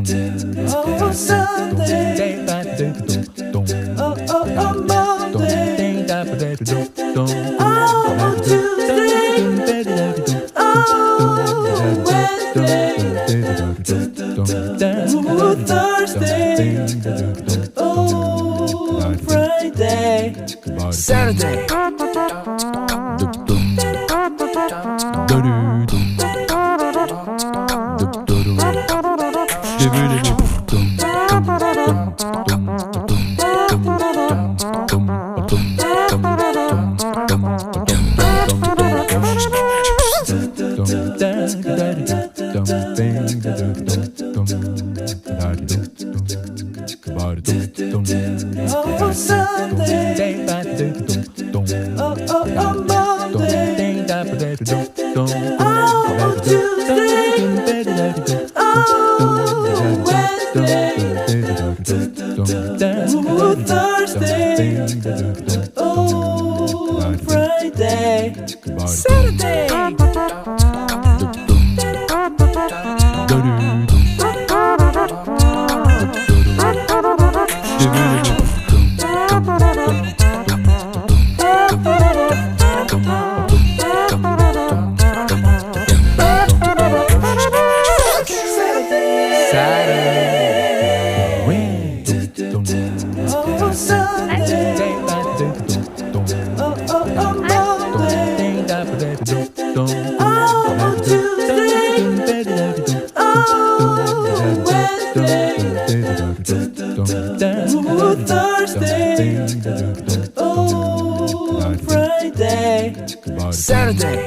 Oh, Sunday. Oh, Monday. Oh, Tuesday. Oh, Wednesday. Ooh, Thursday. Oh, Friday. Saturday. Oh, Sunday. Oh, Monday. Oh, Tuesday. Oh, Wednesday. Ooh, Thursday. Oh, Friday. Saturday. Saturday. Oh, Sunday. Oh, Monday. Oh, Tuesday. Oh, Wednesday. Ooh, Thursday. Oh, Friday. Saturday.